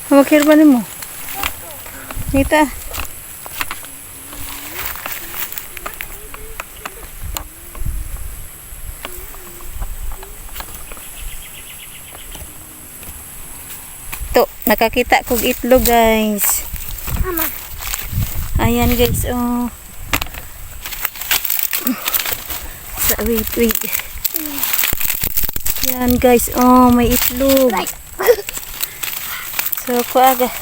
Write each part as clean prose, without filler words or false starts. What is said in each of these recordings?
Makir ba nimo? Nita. To, nakakita kog itlog, guys. Ama. Ayan, guys, oh. Sa, wait, wait. Yan, guys, oh, may itlog. So, kuha ka.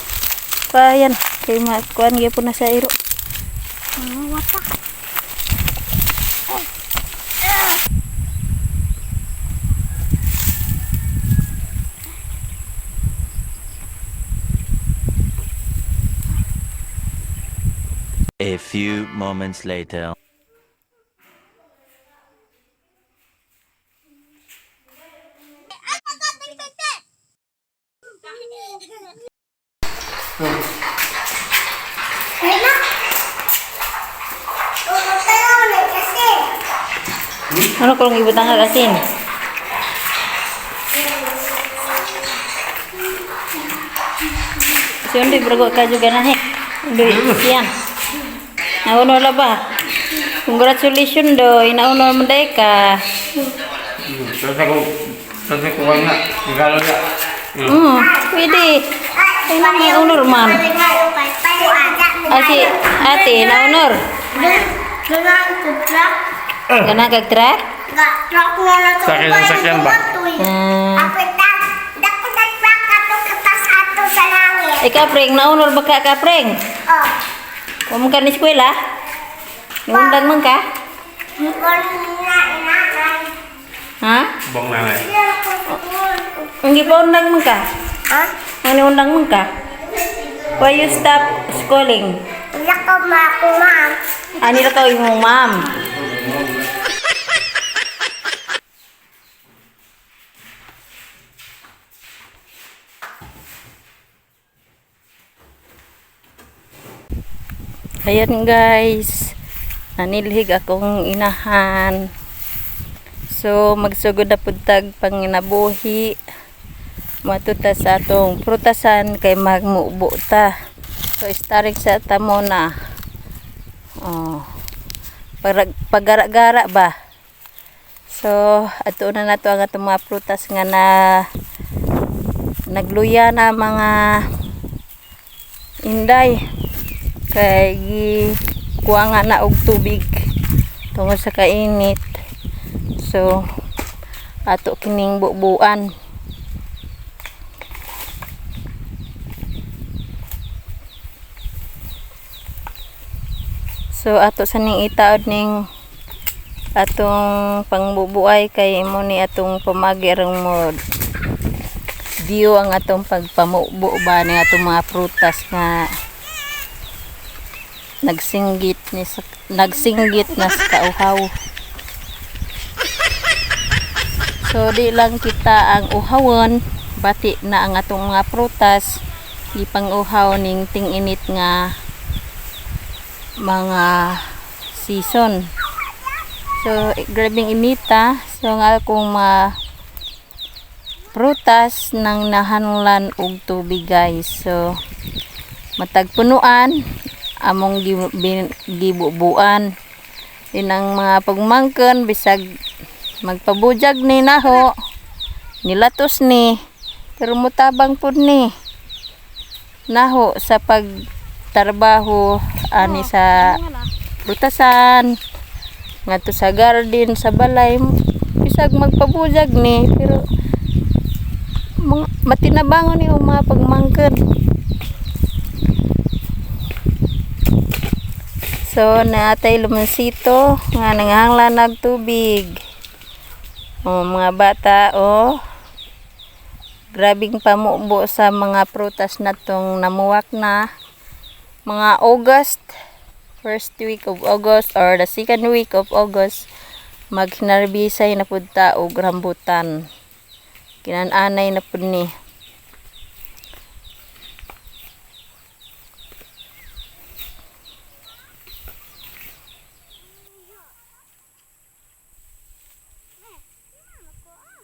Kuha yan. Kay makuan gyapon na sa iro. Wata. A few moments later. Ano kung ibutang ka asin? Si Undoy, brago ka juga na eh. Undoy, siya. Nauno la ba? Congratulations, Doy. Nauno mo day ka. Terus aku terus aku nga, regalo na. Pwede. Ay, na may honor man. Ah, si ate, na-honor. Ganang ko truck. Ganang kag truck? Ga truck na na to. Sa akin, sa sakyan ba? Ah. Ako tag dako na truck ato katas ato sa langit. Ikaw, Preng, na-honor ba ka, ka, Preng? Oh. Huwag ka ni eskwela? Niundang man ka? Kon na inanay. Ha? Bong nanay. Ang gipaundang man ka? Ha? Ang niundang man ka? Why you stop schooling? Wala ko ma ako ma'am. Ani ra ka imong ma'am. Ayan, guys, nanilhig akong inahan. So magsugod na pud tag panginabuhi. Matuta sa atong prutasan kay magmubo ta. So starting sa tamo na. Oh. Pagara-gara ba? So ato na nato ang atong mga prutas nga na nagluya na, mga inday, kay gi kuha nga na og tubig tungod sa kainit. So ato kining bubuan. So ato sa ning itaod ning atong pangbubuay kay imo ni atong pamagi aron mo view ang atong pagpamubo ba ni atong mga prutas nga nagsinggit na sa kauhaw. So di lang kita ang uhawon, bati na ang atong mga prutas gipang-uhaw ning ting-init nga mga season. So grabing inita, so nga akong mga prutas nang nahanlan og tubig, guys. So matag punuan among gibubuan. Din ang mga pagmangkon, bisag magpabujag ni naho, nilatos ni, pero mutabang pud ni naho sa pagtrabaho ani sa prutasan ngadto sa garden sa balay, bisag magpabujag ni, pero mga, matinabangon ni ang mga pagmangkon. So naatay lumansito nga nangahanglan og tubig. O mga bata, oh, grabing pamubo sa mga prutas na tong namuwak na mga August, first week of August or the second week of August, maghinarbisay na pud ta og rambutan. Kinananay na pud ni.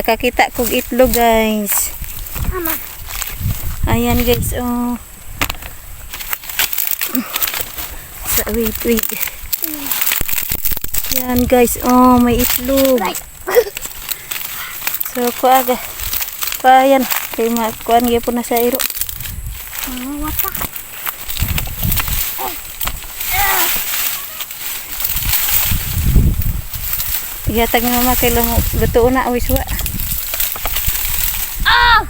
Nakakita kog itlog, guys. Mama. Ayan, guys, oh. Wait, wait. Yan, guys, oh, may itlog. So, kuha ga. Kuha yan. Kay makuan gyapon na sa iro. Mama, what the? Ihatag ni mama kay luto na uy suwa. Oh!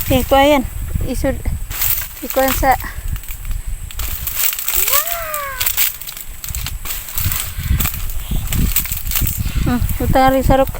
Eh, kuha yan. Isud. Ikuan sa. Utang rin sarok.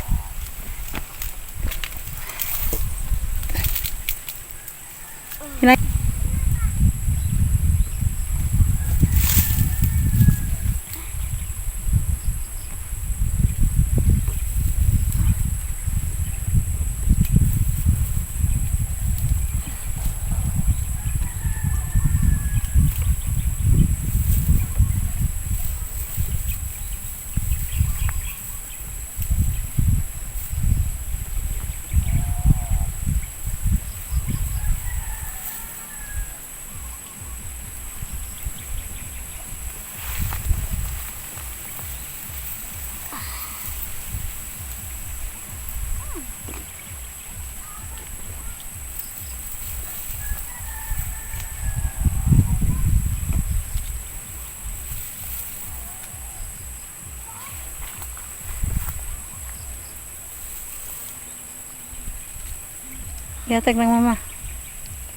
Ihatag ng mama.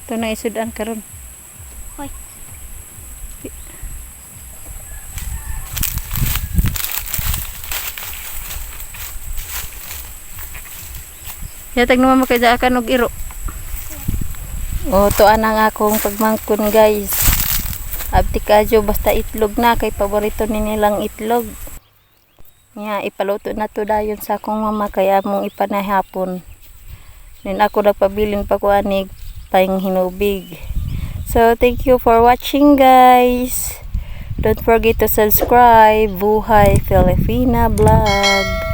Ito na isudan karon. Hoy. Ihatag ng mama kay daakan og iro. O, tuan ang akong pagmangkon, guys. Abti kadyo basta itlog na kay paborito ni nilang itlog. Nya ipaluto na to dayon sa akong mama kay among ipanahapon. Nin ako nagpabilin pa ko anig paing hinubig. So thank you for watching, guys. Don't forget to subscribe, Buhay Filipina Vlog.